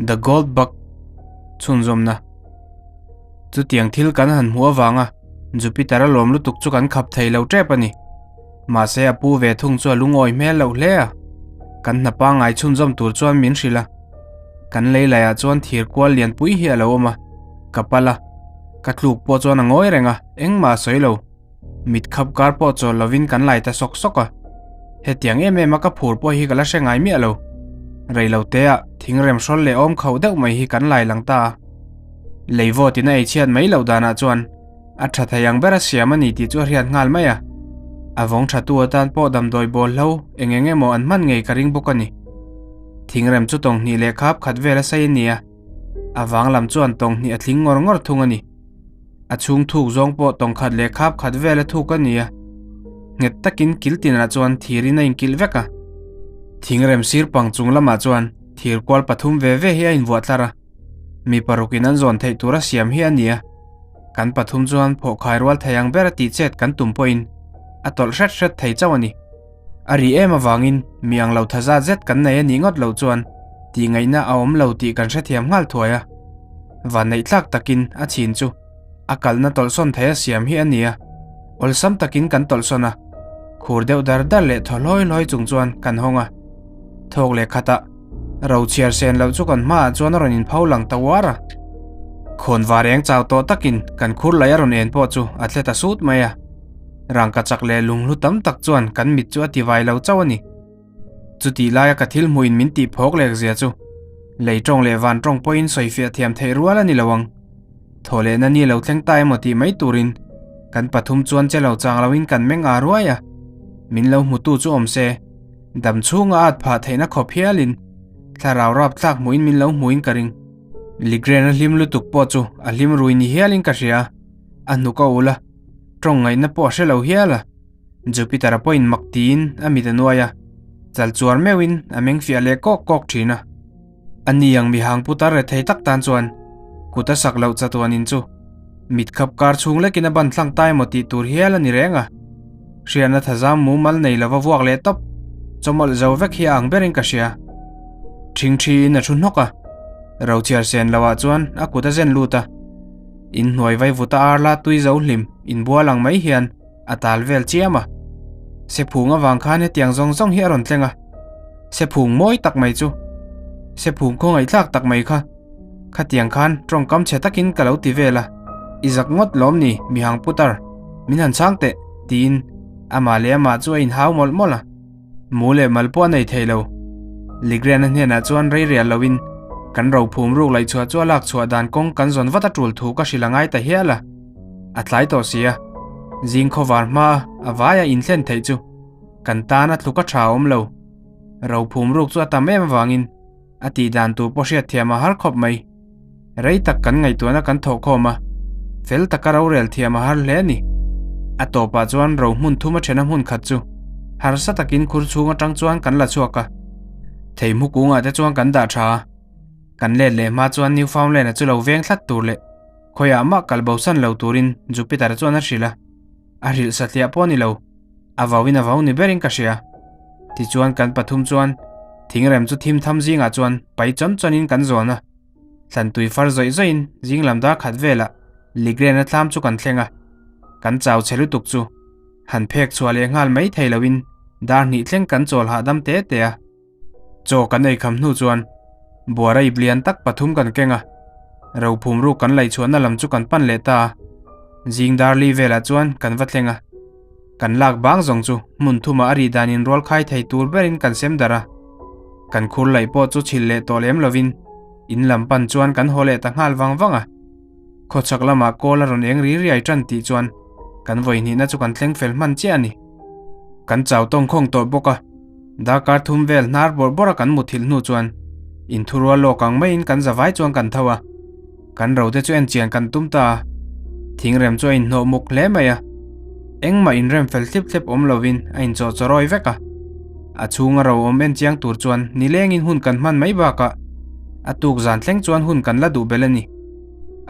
The Gold Bug chhunzawmna. Chutiang thil kan han hmuh avanga Jupiter a lawm lutuk chu kan khap thei lo tep a ni. Mahse a pu ve thung chu a lungawi hmel loh hle a. Kan hna pangngai chhunzawm tur chuan min hrilh a. Kan lei laiah chuan thir kual lianpui hi a lo awm a, ka pal a. Ka tluk pawh chuan a ngawi reng a, engmah a sawi lo. Mit khap kar pawh chawl lovin kan lai ta sawk sawk a. Hetiang em em a ka phur pawh hi ka la hre ngai miah lo. Rei lo te ah thing rem hrawl leh awm khauh deuh mai hi kan lai lang ta a. Lei vawt in a ei chhiat mai loh danah chuan a tha thei ang ber a siam a ni tih chu a hriat nghal mai a. A vawng tha tu atan pawh damdawi bawl hlo eng eng emaw an hman ngei ka ring bawk a ni. Thing rem chu tawng hnih leh khap khat vel a sei a ni a. A vang lam chuan tawng hnih a tling ngawr ngawr thung a ni. A chhung thuk zawng pawh tawng khat leh khap khat vel a thuk a ni a, nghet takin kil tinah chuan thirin a inkilh vek a. Thingrem sir pang chung lamah chuan thir kual pathum ve ve hi a invuah tlar a, mi parukin an zawn theih tura siam hi a ni a. Kan pathum chuan phawhkhai rual thei ang ber a tih chet kan tum pawhin a tawlh hret hret thei chauh a ni. A ri em avangin mi ang lo tha zat zet kan nei a nih ngawt loh chuan tih ngaihna a awm lo tih kan hrethiam nghal thuai a. Vanneih tlak takin a chhin chu a kalna tawlhsawn thei a siam hi a ni a, awlsam takin kan tawlhsawn a, khur deuh dar dar leh thaw hlawi hlawi chung chuan kan hawng a. Thawk leh khatah ro chhiar sen loh chu kan hmaah chuan a rawn inpho lang ta uar a. Khawnvar eng chau tawh takin kan khur laih a rawn en pawh chu a tle ta sut mai a. Rangka chak leh lunghlu tam tak chuan kan mit chu a ti vai lo chauh a ni. Chutih laia ka thil hmuhin min tih phawk lek zia chu lei tawng leh van tawng pawhin sawifiah thiam theih rual a ni lo ang. Thaw lehna ni lo thleng ta emaw tih mai turin kan pathum chuan che lo chang loin kan meng aa ruai a, min lo hmutu chu awm se, dam chhunga at phah theihna khawp hialin thlarau rap thlak hmuhin min lo hmuin ka ring. Ligren a hlim lutuk pawh chu a hlim rui ni hialin ka hria, a hnuk a ul a, tawng ngaihna pawh a hre lo hial a. Jupiter-a pawhin mak tiin a mit a nuai a, chal chuar meuhin a meng fiah leh kawk kawk thin a. A ni ang mihang putar rethei tak tan chuan kut a sak loh chatuan in chu mit khap kar chhung lekin a ban thlang ta emaw tih tur hial a ni reng a. Hriatna thazam mumal nei lova vuak leh tawp chawmawlh zo vek hi a ang berin ka hria. Thingthi in a thu hnawk a, rochhiar sen loah chuan a kut a zen lut a. Inhnuai vaivuta ar la tui zo hlim inbual ang mai hian a tal vel chiam a. Sephung avang khan hetiang zawng zawng hi a rawn thleng a. Sephung mawi tak mai chu. Sephung khawngaihthlak tak mai kha. Khatiang khan tawngkam chhe takin ka lo ti vel a. I zak ngawt lawm ni mihang putar. Min han chhang teh tiin amah leh amah chu a inhau mawlh mawlh a. Mu leh mal pawh a nei thei lo. Ligriana hnenah chuan rei rial loin kan rophum ruk laihchhuah chu a lak chhuah dan kawng kan zawn vat a tul thu ka hrilh a ngai ta hial a. A tlai tawh si a, zing khawvar hmaa a vaia inthlen theih chu kan tan a tluk a tha awm lo. Rophum ruk chu a tam em avangin a tih dan tur pawh hriat thiam a har khawp mai. Rei tak kan ngaihtuahna kan thawh khawm a, fel taka rorel thiam a har hle a ni. A tawpah chuan ro hmun thum a thena hmun khat chu harsa takin khur chhung atang chuan kan la chhuak a, theihmu kungah te chuan kan dah tha a, kan let leh hma chuan Newfoundland-a chu lo veng thlat tur leh Khawiah mah kal bosan lo turin Jupiter chuan a hrilh a, a hrilh satliah pawh a ni lo, a vauin a vau ni berin ka hria. Tichuan kan pathum chuan thingrem chu thim tham zingah chuan pai chawn chawnin kan zawn a, thlantui far zawih zawihin zing lam dar khat velah Ligren-a thlam chu kan thleng a, kan chau chhe lutuk chu han phek chhuah leh nghal mai thei loin dar hnih thleng kan chawl hahdam te te a. Chaw kan ei kham hnu chuan buara ip lian tak pathum kan keng a, rophum ruk kan laihchhuahna lam chu kan pan leh ta a, zing dar li velah chuan kan va thleng a, kan lak bang zawng chu hmun thumah a rih danin rual khai thei tur berin kan sem darh a, kan khur laih pawh chu chhilh leh tawh lem lovin in lam pan chuan kan haw leh ta nghal vang vang a, khawchhak lamah kawl a rawn eng ri riai tan tih chuan kan vawihnihna chu kan thleng fel hman chiah a ni. Kan chau tawng khawng tawh bawk a, darkar thum vel hnar bawrh bawrh a kan muthilh hnu chuan inthurual lawk ang maiin kan zavai chuan kan tho a, kan ro te chu en chian kan tum ta a, thingrem chu a inhnawh muk hle mai a, engmah inrem fel thlip thlep awm lovin a inchawh chawrawi vek a, a chhunga ro awm en chiang tur chuan nilengin hun kan hman mai bakah a tuk zan thleng chuan hun kan la duh belh a ni.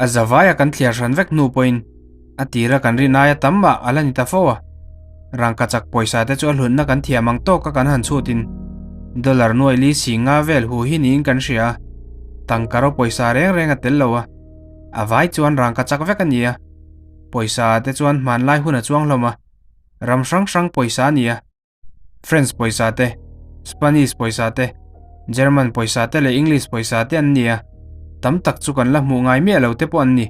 A zavaia kan thliar hran vek hnu pawhin A tira kan rin aia tam mah a la ni ta fo a, rangkachak pawisa te chu a hlutna kan thiam ang tawka kan han chhutin dollar nuai li si nga vel hu hi niin kan hria a. Tangka ro pawisa reng reng a tel lo a, a vai chuan rangka chak vek a ni a. Pawisa te chuan hmanlai hun a chuang hlawm a, ram hrang hrang pawisa a ni a. French pawisa te, Spanish pawisa te, German pawisa te leh English pawisa te an ni a, tam tak chu kan la hmuh ngai miah lo te pawh an ni.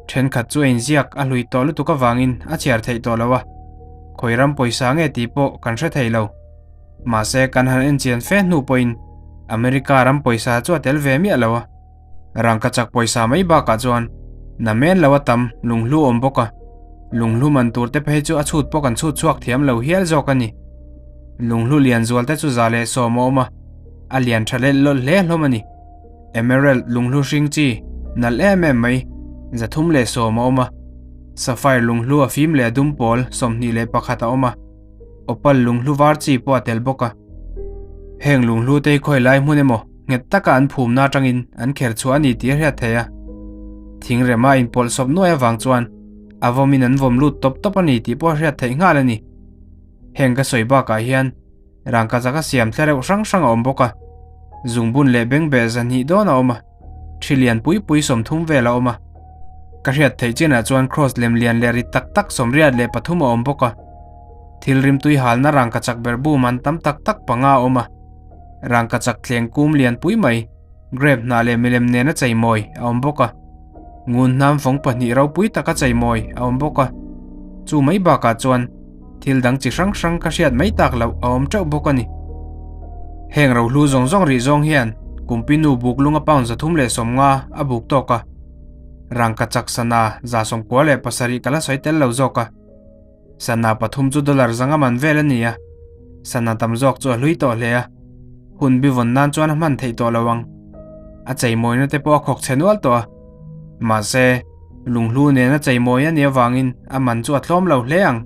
Thenkhat chu a inziak a hlui tawh lutuk avangin a chhiar theih tawh lo a, khawi ram pawisa nge tih pawh kan hre thei lo. Mahse kan han enchian fe hnu pawhin America ram pawisa chu a tel ve miah lo a. Rangkachak pawisa mai bakah chuan namen lo a tam lunghlu awm bawk a, lunghlu man tur te phei chu a chhut pawh kan chhut chhuak thiam lo hial zawk a ni. Lunghlu lian zual te chu 110 a awm a, a lian tha leh lawlh hle hlawm a ni. Emerald lunghlu hring chi nalh em em mai 310 a awm a, sapphire lunghlu a fim leh a dum pawl 21 a awm a, opal lunghlu var chi pawh a tel bawk a. Heng lunghlu te hi khawi lai hmun emaw nghet taka an phumna atangin an kher chhuah a ni tih a hriat theih a. Thing rema inpawlh sawp nuai avang chuan a vawmin an vawm lut tawp tawp a ni tih pawh a hriat theih nghal a ni. Heng ka sawi bakah hian rangkachak a siam thlareuh hrang hrang a awm bawk a, zungbun leh bengbeh 200 dawn a awm a, thi lian pui pui 30 vel a awm a. Ka hriat theih chinah chuan cross lem lian leh rit tak tak 83 a awm bawk a. Thil rimtui halna rangkachak ber bum an tam tak tak panga a awm a. Rangkachak thleng kum lian pui mai, grape hnah leh milem nena cheimawi a awm bawk a. Ngun hnam fawng pahnih ropui taka cheimawi a awm bawk a. Chu mai bakah chuan thil dang chi hrang hrang ka hriat mai tak loh a awm teuh bawk a ni. Heng rohlu zawng zawng rih zawng hian Kumpinu buk lunga pound 350 a buk tawk a. Rangkachak sana 97 ka la sawi tel lo zawk a. Sana pathum chu dollar zanga man vel a ni a, sana tam zawk chu a hlui tawh hle a, hun bi vawn nan chuan a hman theih tawh lo ang. A cheimawina te pawh a khawk chhe nual tawh a, mahse, lunghlu nena cheimawi a nih avangin a man chu a tlawm lo hle ang.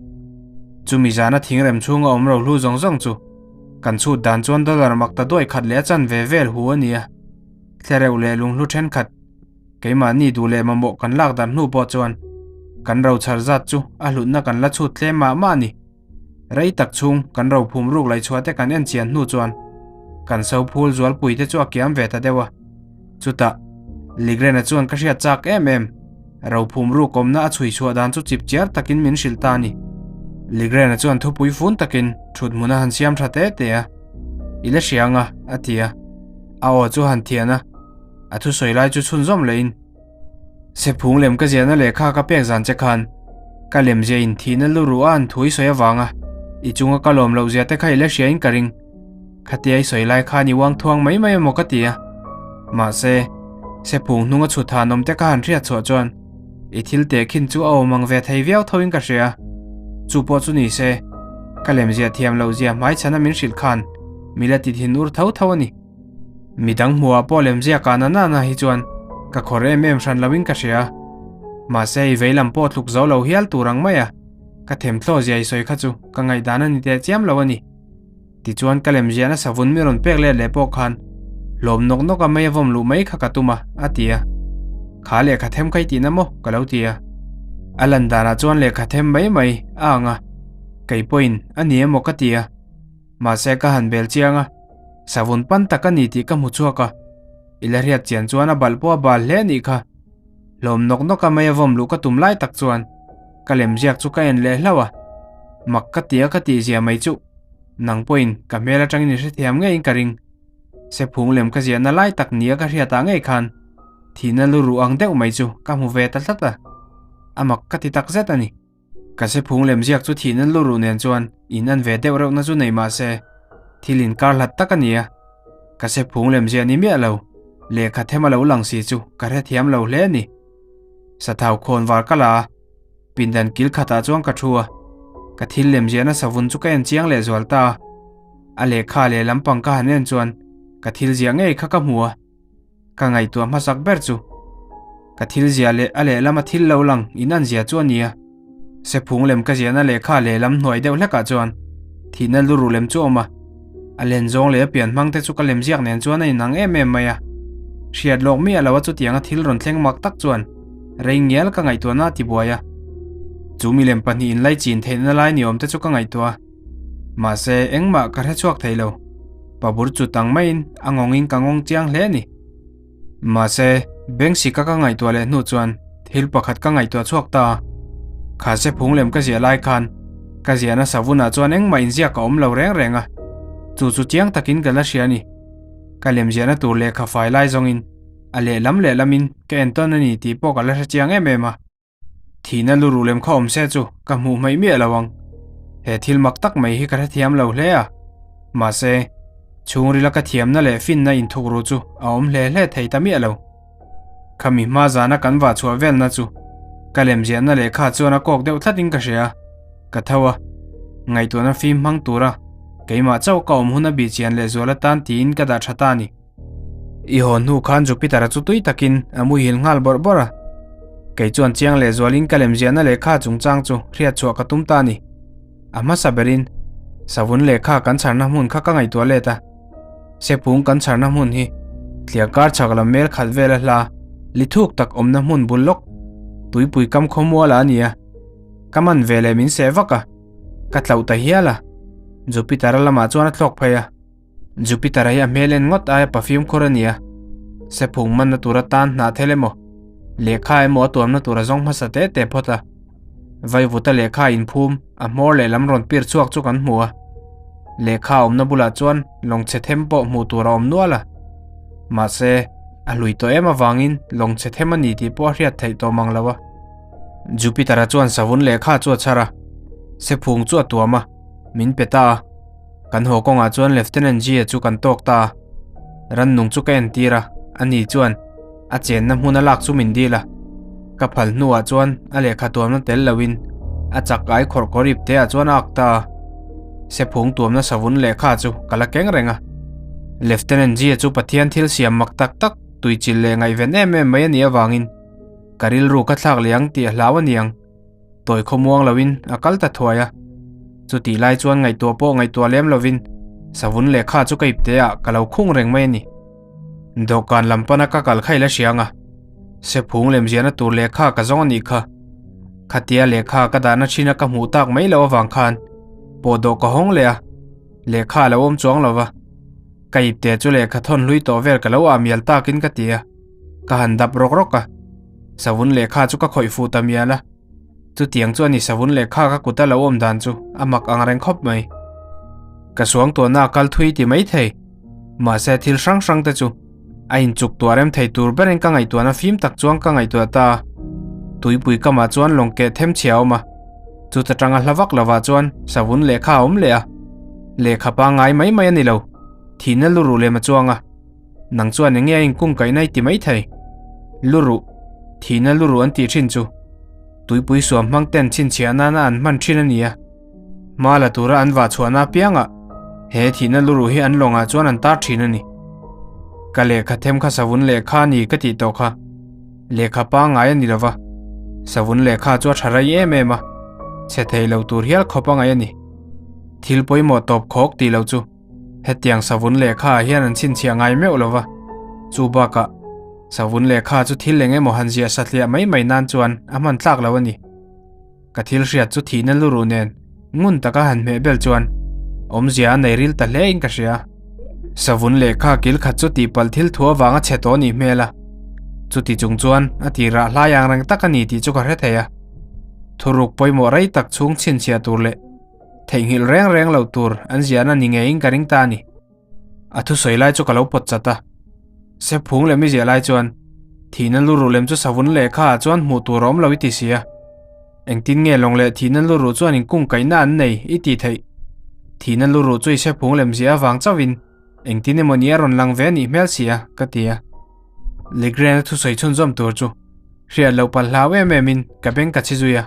Chumi zana thingrem chhunga awm rohlu zawng zawng chu kan chhut dan chuan dollar mak ta duai khat leh a chanve vel hu a ni a, thlereuh leh lunghlu thenkhat Keimahni duh leh mamawh kan lak dan hnu pawh chuan kan ro chhar zat chu a hlutna kan la chhut tlem mah mah a ni. Rei tak chhung kan ro phum ruk laihchhuah te kan en chian hnu chuan kan so phul zualpui te chu a kiam ve ta deuh a. Chutah, Ligrena chuan ka hriat chak em em, ro phum ruk awmna a chhui chhuah dan chu chip chiar takin min hrilh ta a ni. Ligrena chuan thupui fun takin thut hmun a han siam tha te te a. I la hria anga, a ti a. A aw chu han thian a. A thusawi lai chu chhunzawm lehin, Sephung lem ka ziahna lehkha ka pek zan che khan ka lem zia in thihna lu ruh a an thu i sawi avanga i chunga ka lawm loh zia te kha i la hria in ka ring. Khatia i sawi lai khan i uang thuang mai mai emaw ka ti a. Mahse, Sephung hnunga chhut han awm te ka han hriat chhuah chuan i thil tehkhin chu a awm ang ve thei viau tho in ka hria. Chu pawh chu ni se, ka lem zia thiam loh zia hmaichhana min hrilh khan mi la ti thin ur tho tho a ni. Midang hmuhah pawh lem ziak ah nana na hi chuan ka khawr em em hran loin ka hria. Mahse i vei lam pawh tluk zo lo hial tur ang mai a, ka themthlaw zia i sawi kha chu ka ngaihdan a ni teh chiam lo a ni. Tichuan ka lem ziahna savun mi rawn pek let leh pawh khan hlawm nawk nawk a mei a vawm luh mai kha ka tum a, a ti a. Kha lehkha them kha i tihna maw? ka lo ti a. A lan danah chuan lehkha them mai mai a ang a, kei pawhin a ni emaw ka ti a. Mahse ka han bel chiang a, savun pan tak a ni tih ka hmu chhuak a, i la hriat chian chuan a balh pawh a bal hle a nih kha. Hlawm nawk nawk a mei a vawm luh ka tum lai tak chuan ka lem ziak chu ka en leh hlauh a, mak ka ti a ka tih zia mai chuh, nang pawhin ka hmel atangin i hrethiam ngeiin ka ring. Sephung lem ka ziahna lai tak nia ka hriatah ngei khan thihna lu ruh ang deuh mai chu ka hmu ve ta tlat a, a mak ka ti tak zet a ni. Ka sephung lem ziak chu thihna lu ruh nen chuan in an ve deuh reuhna chu nei mah se, thil inkar hlat tak a ni a. Ka sephung lem ziah ni miah lo, lehkha them a lo lang si chu ka hrethiam lo hle a ni. Sathau khawn var ka la a, pindan kil khatah chuan ka thu a. Ka thil lem ziahna savun chu ka en chiang leh zual ta a. A lehkha leh lampang ka han en chuan ka thil ziah ngei kha ka hmu a. Ka ngaihtuah hmasak ber chu ka thil ziah leh a lehlama thil lo lang in an zia chu a ni a. Sephung lem ka ziahna lehkha lehlam hnuai deuh hlekah chuan thihna lu ruh lem chu a awm a. A len zawng leh a pian hmang te chu ka lem ziak nen chuan a inang em em mai a. Hriat lawk miah lo a chutianga thil rawn thleng mak tak chuan rei ngial ka ngaihtuahna a tibuai a. Chu milem pahnih inlai chin theihna lai ni awm te chu ka ngaihtuah a. Mahse, engmah ka hre chhuak thei lo. Pabur chu tang maiin a ngawngin ka ngawng chiang hle a ni. Mahse, Bengsika ka ngaihtuah leh hnu chuan thil pakhat ka ngaihtuah chhuak ta a. Kha se phung lem ka ziah lai khan ka ziahna savunah chuan engmah inziak a awm lo reng reng a, chu chu chiang takin ka la hria a ni. Ka lem ziahna tur lehkha fai lai zawngin a lehlam lehlamin ka entawn a ni tih pawh ka la hre chiang em em a. Thihna lu ruh lem kha awm se chu ka hmuh hmaih miah lo ang. He thil mak tak mai hi ka hrethiam lo hle a. Mahse, chhungrila ka thiamna leh finna inthuk ru chu a awm hle hle thei ta miah lo. Khami hma zana kan vah chhuah velna chu ka lemziahna lehkha chuan a kawk deuh thlatin ka hria. Ka tho a, ngaihtuahna fim hmang tura keimah chauh ka awm hun a bihchian lehzual atan tiin ka dah tha ta a ni. I haw hnu khan Jupiter-a chu tui takin a muhil nghal bawrh bawrh a. Kei chuan chiang leh zualin ka lemziahna lehkha chungchang chu hriat chhuah ka tum ta a ni. A hmasa berin, savun lehkha kan chharna hmun kha ka ngaihtuah let a. Sephung kan chharna hmun hi thliar kar chhak lam mel khat vela hla li thuk tak awmna hmun bul lawk, tuipui kam khawmuala a ni a. Ka man ve leh min seh vak a, ka tlauh ta hial a. Jupiter-a lamah chuan a thlawk phei a. Jupiter hi a hmel en ngawt aia pa fimkhur a ni a, sephung manna tura tan hnah thel emaw, lehkha emaw a tuamna tura zawng hmasa te te phawt a. Vaivuta lehkha inphum a hmawr lehlam rawn pir chhuak chu kan hmu a. Lehkha awmna bulah chuan lawng chhe them pawh hmuh tur a awm nual a. Mahse, a hlui tawh em avangin lawng chhe them a ni tih pawh a hriat theih tawh mang lo a. Jupiter-a chuan savun lehkha chu a chhar a, sephung chu a tuam a, min pe ta a. Kan haw kawngah chuan Lieutenant G-a chu kan tawk ta a, rannung chu ka entir a, ani chuan a chenna hmun a lak chu min dil a. Ka phal hnuah chuan a lehkha tuamna tel loin a chak ai khawrh kawr ip teah chuan a ak ta a. Sephung tuamna savun lehkha chu ka la keng reng a. Lieutenant G-a chu Pathian thil siam mak tak tak tuichilh leh ngaihven em em mai a nih avangin ka rilru ka thlak leh ang tih a hlau a niang. Tawi khawmuang loin a kal ta thuai a. Chutih lai chuan ngaihtuah pawh ngaihtuah lem lovin savun lehkha chu ka ipte ah ka lo khung reng mai a ni. Dawhkan lam pana ka kal kha i la hriang a, sephung lemziahna tur lehkha ka zawng a nih kha. Khatia lehkha ka dahna thin a ka hmuh tak mai loh avang khan pawhdawh ka hawng leh a, lehkha a lo awm chuang lo va. Ka ipte chu lehkha thawn hlui tawh vel ka lo ah mial takin ka ti a. Ka han dap rawk rawk a, savun lehkha chu ka khawih fuh ta mial a. Chutiang chu a ni savun lehkha ka kuta lo awm dan chu a mak ang reng khawp mai. Ka suang tuahna a kal thui ti mai thei. Mahse thil hrang hrang te chu a inchuk tuah rem thei tur berin ka ngaihtuahna fim tak chuan ka ngaihtuah ta a. Tuipui kamah chuan lawng keh them chhia a awm a, chuta tanga hla vak lovah chuan savun lehkha a awm leh a. Lehkha pangngai mai mai a ni lo, thihna luruh lem a chuang a. Nang chuan enge a inkung kaihna i ti mai thei? Luruh, thihna luruh an tih thin chu tuipui suam hmang ten chhinchhiah nana an hman thin a ni a. Hma la tura an vah chhuahna apiangah he thihna luruh hi an lawngah chuan an tar thin a ni. Ka lehkha them kha savun lehkha a ni ka tih tawh kha lehkha pangngai a ni lova, savun lehkha chu a tha rei em em a, chhe thei lo tur hial khawp a ngaih a ni. Thil pawimawh tawp khawk tih loh chu. Hetiang savun lehkha ah hian an chhinchhiah ngai meuh lo va, chu bakah savun lehkha chu thil eng emaw han ziah satliah mai mai nan chuan a hman tlak lo a ni. Ka thil hriat chu thihna luruh nen ngun taka han hmeh bel chuan awmzia a nei ril ta hle in ka hria. Savun lehkha kil khat chu tihpalh thil thu avanga chhe tawh a nih hmel a, chuti chung chuan a tirah hlai ang reng tak a ni tih chu ka hre thei a. Thuruk pawimawh rei tak chhung chhinchhiah tur leh Theihnghilh reng reng loh tur an ziahna ni ngeiin ka ring ta a ni. A thusawi lai chu ka lo pawt chat a. Sephung lem i ziah lai chuan thihna luruh lem chu savun lehkha ah chuan hmuh tur a awm lo i ti si a. Engtin nge lawng leh thihna luruh chuan inkungkaihna an nei i tih theih? Thihna luruh chu i sephung lem ziah avang chauhin engtin emaw ni a rawn lang ve a nih hmel si a, ka ti a. Legrand-a thusawi chhunzawm tur chu hriat loh palh hlau em em in ka beng ka chhi zui a.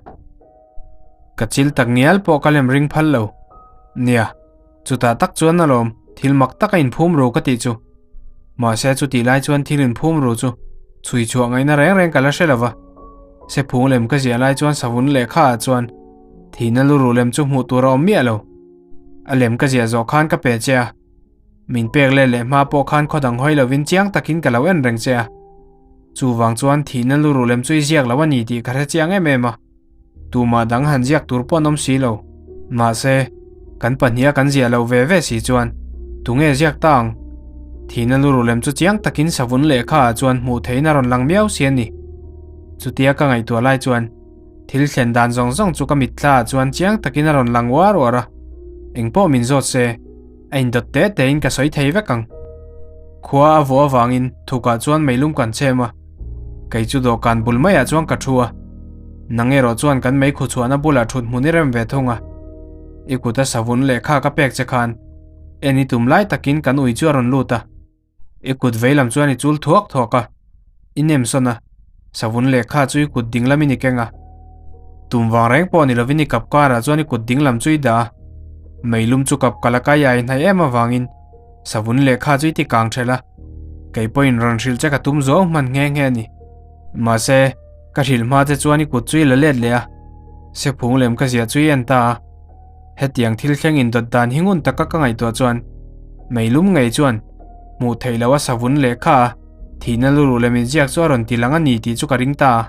Ka chil tak ngial pawh ka lem ring phal lo. Nia, chutah tak chuan alawm thil mak taka inphum ru ka tih chu. Mahse chutih lai chuan thil inphum ru chu chhui chhuah ngaihna reng reng ka la hre lo va. Sephung lem ka ziah lai chuan savun lehkha ah chuan thihna luruh lem chu hmuh tur a awm miah lo. A lem ka ziah zawh khan ka pe che a. Min pek let leh hma pawh khan khaw dang hawi lovin chiang takin ka lo en reng che a. Chuvang chuan thihna luruh lem chu i ziak lo a ni tih ka hre chiang em em a. Tumah dang han ziak tur pawh an awm si lo. Mahse, kan pahniha kan ziah loh ve ve si chuan tunge ziak ta ang? Thihna lu lem chu chiang takin savun lehkha ah chuan hmuh theihin a rawn lang miau si a ni. Chutia ka ngaihtuah lai chuan thil thlen dan zawng zawng chu ka mitthla ah chuan chiang takin a rawn lang uar uar a, engpawh min zawt se a indawt te te in ka sawi thei vek ang. Khua a vawh avangin thukah chuan meilum kan chhem a, kei chu dawhkan bul maiah chuan ka thu a, nang erawh chuan kan meikhu chhuahna bulah thut hmun i rem ve thung a, i kuta savun lehkha ka pek che khan En i tum lai takin kan ui chu a rawn lut a, i kut vei lam chuan i chul thuak thuak a, i nem sawn a, savun lehkha chu i kut ding lamin i keng a. Tum vang reng pawh ni lovin i kap karah chuan i kut ding lam chu i dah a, meilum chu kap kal a kai a inhnaih em avangin savun lehkha chu i ti kang thelh a, kei pawhin rawn hrilh che ka tum zuau hman nghe nghe a ni. Mahse, ka hrilh hma che chuan i kut chu i la let leh a, sephung lem ka ziah chu i en ta a. Hetiang thil thleng indawt dan hi ngun taka ka ngaihtuah chuan meilum ngei chuan hmuh theih loh a savun lehkha a thihna luruh lem inziak chu a rawn ti lang a ni tih chu ka ring ta a.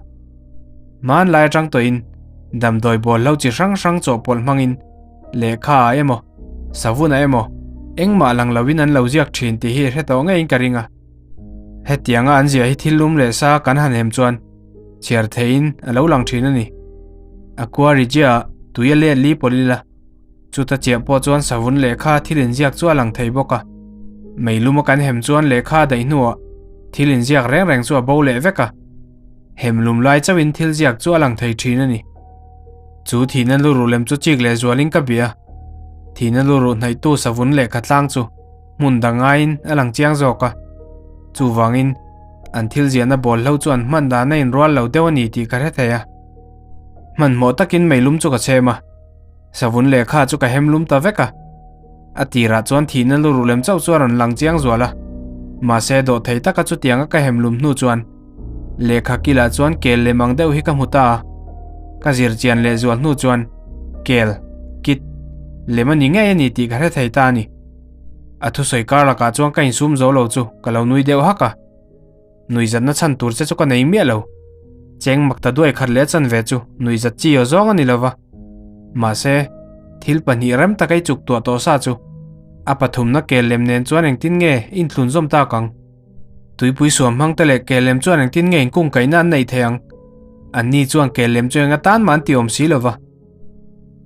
Hmanlai atang tawhin damdawi bawlhlo chi hrang hrang chawhpawlh hmangin lehkha ah emaw savun ah emaw engmah lang loin an lo ziak thin tih hi hre tawh ngeiin ka ring a. Hetianga an ziah hi thil lum leh sa kan han hem chuan chhiar theihin a lo lang thin a ni. A quarry chiahah tui a let li pawlh ila, chuta chiah pawh chuan savun lehkha thil inziak chu a lang thei bawk a. Meiluma kan hem chuan lehkha a daih hnuah thil inziak reng reng chu a bo leh vek a, hem lum lai chauhin thil ziak chu a lang thei thin a ni. Chu thihna luruh lem chu chik leh zualin ka bia a, thihna luruh hnaihtu savun lehkha tlang chu hmun dang ngaiin a lang chiang zawk a, chuvangin an thil ziahna bawlhlo chu an hman dan a inrual lo deuh a ni tih ka hre thei a. Hmanhmawh takin meilum chu ka chhem a, savun lehkha chu ka hem lum ta vek a. A tirah chuan thihna luruh lem chauh chu a rawn lang chiang zual a, mahse dawhthei taka chutianga ka hem lum hnu chuan lehkha kilah chuan kel lem ang deuh hi ka hmu ta a, ka zir chian leh zual hnu chuan kel, kit, lem a ni ngei a ni tih ka hre thei ta a ni. A thusawi kar lakah chuan ka insum zo lo chu ka lo nui deuh hak a. Nuihzatna chhan tur che chu ka nei miah lo. Cheng mak ta duai khat leh chan ve chu nuihzat chi aw zawng a ni lova. Mahse, thil pahnih rem taka i chuk tuah tawh sa chu a pathumna kel lem nen chuan engtin nge i inthlun zawm tak ang? Tuipui suam hmang te leh kel lem chuan engtin nge inkungkaihna an neih theih ang? Anni chuan kel lem chu eng atan mah an ti awm si lova.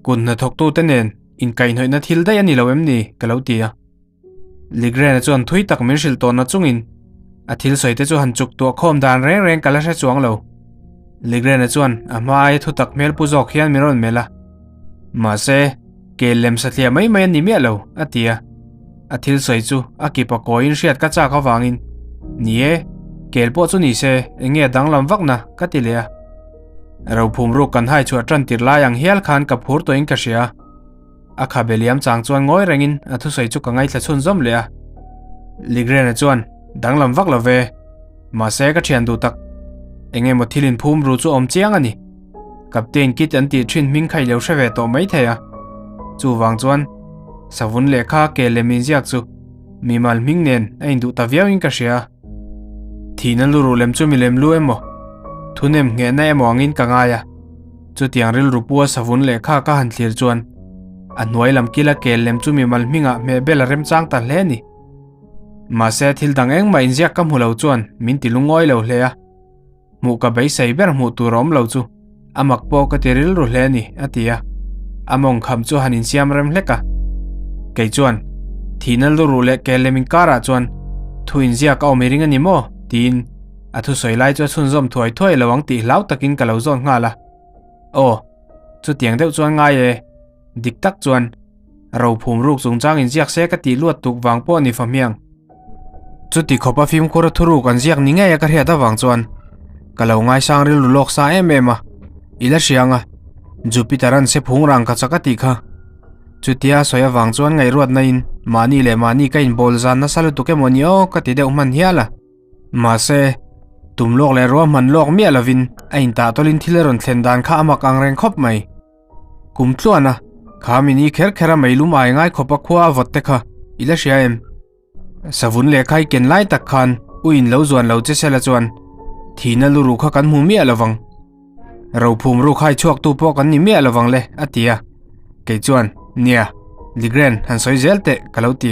Kut hnathawktute nen Inkaihhnawihna thil daih a ni lo em ni? ka lo ti a. Ligrena chuan thui tak min hrilh tawhna chungin a thil sawi te chu han chuk tuah khawm dan reng reng ka la hre chuang lo. Ligrena chuan a hma aia thu tak hmel pu zawk hian min rawn melh a. Mahse, kel lem satliah mai mai a ni miah lo, a ti a. A thil sawi chu a kipa kawiin hriat ka chak avangin, Ni e, kel pawh chu ni se, eng nge a danglam vakna? ka ti leh a. Rophum ruk kan hai chhuah tan tir lai ang hial khan ka phur tawhin ka hria. A khabe liam chang chuan ngawi rengin a thusawi chu ka ngaithla chhun zawm leh a. Ligrena chuan, Danglam vak lo ve. Mahse ka thian duh tak. Eng emaw thil inphum ru chu awm chiang a ni. Captain Kidd an tih thin hming kha i lo hre ve tawh mai thei a. Chuvang chuan, savun lehkha ke lem inziak chu mimal hming nen a induh ta viauin ka hria. Thihna luruh lem chu milem lu emaw, thunem nghehna emaw angin ka ngai a. Chutiang rilru pua savun lehkha ka han thlir chuan a hnuai lam kila kel lem chu mimal hmingah hmeh bel a remchang ta hle a ni. Mahse thil dang engmah inziak ka hmu lo chuan min ti lungawi lo hle a. Hmuh ka beisei ber hmuh tur a awm lo chu a mak pawh ka ti rilru hle a ni, a ti a. A mawng kham chu han insiam rem hlek a. Kei chuan, Thihna luruh leh kel lem inkarah chuan thu inziak a awm i ring a ni maw? tiin a thusawi lai chu a chhunzawm thuai thuai lo ang tih hlau takin ka lo zawt nghal a. Aw, chutiang deuh chuan ngai e. Dik tak chuan, rophum ruk chungchang inziak se ka tih luat tuk vang pawh a ni fahmiang. Chuti khawpa fimkhur a thuruk an ziak ni ngei a ka hriat avang chuan ka lo ngaisang rilru lawk sa em em a, i la hria ang a, Jupiter an se phung rang ka chak a tih kha. Chutia a sawi avang chuan ngaihruatna in mahni leh mahni ka inbawl zan nasa lutuk emaw ni aw ka ti deuh hman hial a. Mahse, tum lawk leh ruahman lawk miah lovin a intah tawlin thil a rawn thlen dan kha a mak ang reng khawp mai. Kum tluan a, kha mini kher kher a meilum ai ngai khawp a khua a vawt te kha i la hria em? Savun leh khai ken lai tak khan u in lo zuan lo che sela chuan thihna luruh kha kan hmu miah lovang. Rophum ruk hai chhuak tu pawh kan ni miah lovang le, a ti a. Kei chuan, Nia, Ligren, han sawi zel teh, ka lo ti a.